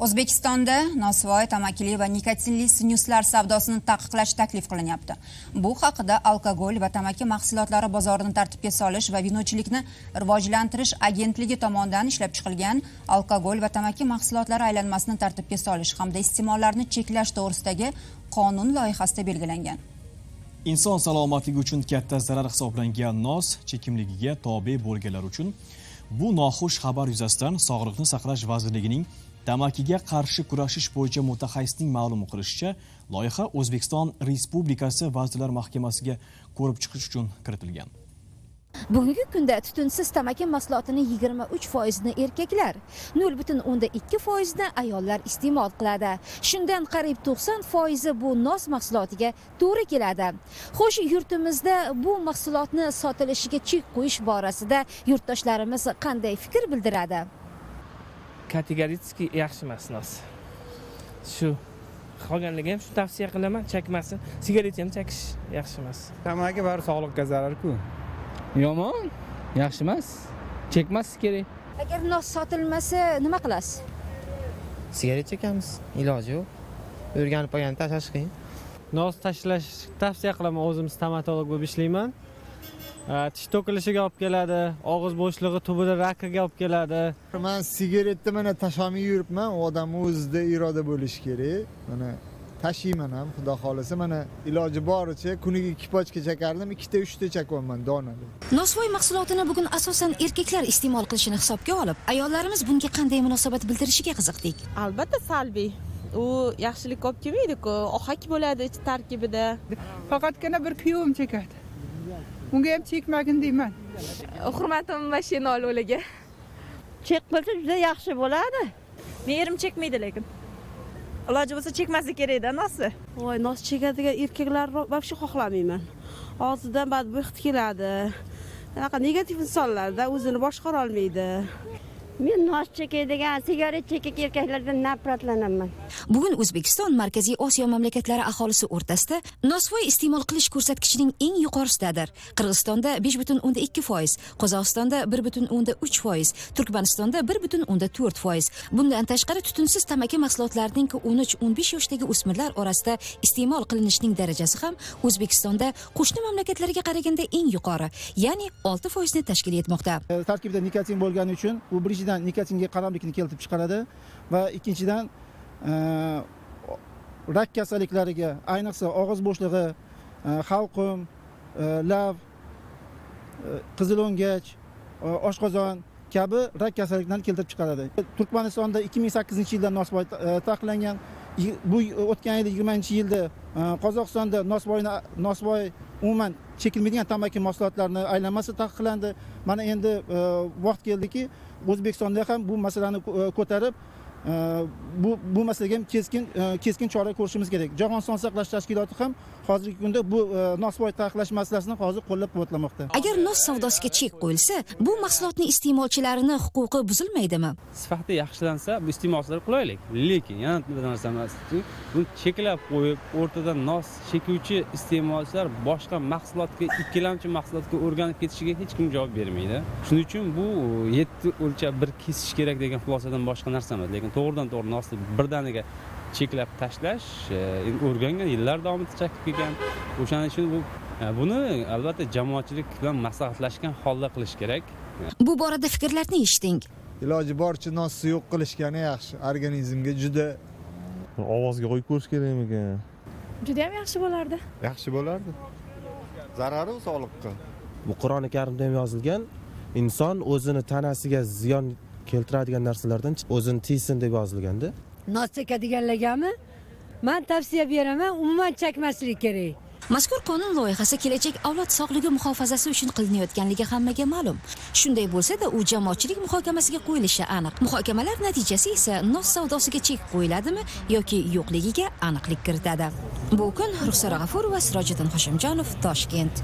O'zbekistonda nosvoy, tamakili va nikotinli snyuslar savdosini taqiqlash taklif qilinyapti. Bu haqida Alkogol va tamaki mahsulotlari bozorini tartibga solish va vinochilikni rivojlantirish agentligi tomonidan ishlab chiqilgan alkogol va tamaki mahsulotlari aylanmasini tartibga solish hamda iste'mollarni cheklash to'g'risidagi qonun loyihasida belgilangan. Inson salomatligi uchun katta zarar hisoblangan nos chekimligiga tobe bo'lganlar uchun bu noxush xabar yuzasidan Sog'liqni saqlash vazirligining tamakiga qarshi kurashish bo'yicha mutaxassisning ma'lum qilishicha, loyiha O'zbekiston Respublikasi Vazirlar Mahkamasiga ko'rib chiqish uchun kiritilgan. Bugungi kunda tutunsiz tamaki mahsulotining 23%ni erkaklar, 0,2%ni ayollar iste'mol qiladi. Shundan qariyb 90% bu nos mahsulotiga to'g'ri keladi. Xo'sh, yurtimizda bu mahsulotni sotilishiga chek qo'yish borasida yurtdoshlarimiz qanday fikr bildiradi? Kategorически yaxshi emas nos. Shu qolganligi ham shu tavsiya qilaman, chekmasin. Sigaret ham chekish yaxshi emas. Tamaki bari sog'liqqa zarar-ku. Yomon, yaxshi emas. Chekmaslik kerak. Agar nos sotilmasa, nima qilasiz? Sigaret chekamiz, iloji yo'q. O'rganib qolgan tashlash qiyin. Nos tashlash tavsiya qilaman, o'zim stomatolog bo'lib ishlayman. Tish to'kilishiga olib keladi, og'iz bo'shlig'i tubida rakiga olib keladi. Men sigaretni mana tashamay yuribman, u odam o'zida iroda bo'lishi kerak. Mana tashiyman ham, xudo xolasa, mana iloji boricha kuniga 2 pochka chakardim, 2 ta 3 ta chakyapman donali. Nosvoy mahsulotini bugun asosan erkaklar iste'mol qilishini hisobga olib, ayollarimiz bunga qanday munosabat bildirishiga qiziqdik. Albatta salbiy. U yaxshilik olib kelmaydi-ku, ohak bo'ladi ich tarkibida. Faqatgina bir kuyovim chekadi. Unga ham chekmagin deyman. Hurmatim mashina oluvlarga. Chek bo'lsa juda yaxshi bo'ladi. Men erim chekmaydi lekin. Iloji bo'lsa chekmasa kerak-da nosi. Voy, nos chekadigan erkaklarni вообще xohlamayman. Og'zidan badbaxt keladi. Anaqa negativ insonlarda o'zini boshqara olmaydi. Men nos chekadigan, sigaret chekadigan erkaklardan nafratlanaman. Bugun O'zbekiston Markaziy Osiyo mamlakatlari aholisi o'rtasida nosvoy iste'mol qilish ko'rsatkichining eng yuqorisidadir. Qirg'izistonda 5,2%, Qozog'istonda 1,3%, Turkmanistonda 1,4%. Bundan tashqari tutunsiz tamaki mahsulotlarining 13-15 yoshdagi o'smirlar orasida iste'mol qilinishining darajasi ham O'zbekistonda qo'shni mamlakatlarga qaraganda eng yuqori, ya'ni 6% ni tashkil etmoqda. Tarkibida nikotin bo'lgani uchun u birinchidan nikotinga qaramlikni keltirib chiqaradi va ikkinchidan rak kasalliklariga, ayniqsa og'iz bo'shlig'i, halqum, lav, qizilo'ngach, oshqozon kabi rak kasalliklarini keltirib chiqaradi. Turkmanistonda 2008-yilda nosvoy taqiqlangan. Bu o'tgan yil 20-yilda Qozog'istonda nosvoy umuman chekilmaydigan tamaki mahsulotlarini aylanmasi taqiqlandi. Mana endi vaqt keldiki, O'zbekistonda ham bu masalani ko'tarib, bu masalaga ham keskin chora ko'rishimiz kerak. Jahon sog'liqni saqlash tashkiloti ham hozirgi kunda bu nosvoy taqiqlash masalasini hozir qo'llab-quvvatlamoqda. Agar nos savdosiga chek qo'yilsa, bu mahsulotning iste'molchilarini huquqi buzilmaydimi? Sifati yaxshilansa, bu iste'molchilar qulaylik. Lekin yana bir narsa emas, buni cheklab qo'yib, o'rtada nos chekuvchi iste'molchilar boshqa mahsulotga, ikkilamchi mahsulotga o'rganib ketishiga hech kim javob bermaydi. Shuning uchun bu 7 o'lchab bir kesish kerak degan xulosadan boshqa narsa emas. Lekin to'g'ridan to'g'ri nosni birdaniga cheklab tashlash, o'rgangan, yillar davomida chekib kelgan. O'shaning uchun buni albatta jamoatchilik bilan maslahatlashgan holda qilish kerak. Bu borada fikrlarni eshiting. Iloji boricha nosni yo'q qilishgani yaxshi. Organizmga juda ovozga qo'yib ko'rish kerakmikan? Juda ham yaxshi bo'lardi. Yaxshi bo'lardi. Zarari sog'liqqa. Bu Qur'oni Karimda ham yozilgan, inson o'zini tanasiga ziyon keltiradigan narsalardan o'zini tiysin deb yozilganda. Nos chekadiganlargami? Men tavsiya beraman, umuman chekmaslik kerak. Mazkur qonun loyihasi kelajak avlod sog'ligi muhofazasi uchun qilinayotganligi hammaga ma'lum. Shunday bo'lsa-da, u jamoatchilik muhokamasiga qo'yilishi aniq. Muhokamalar natijasi esa nos savdosiga chek qo'yiladimi yoki yo'qligiga aniqlik kiritadi. Bu kun Ruxsora G'afurova, Sirojiddin Hoshimjonov, Toshkent.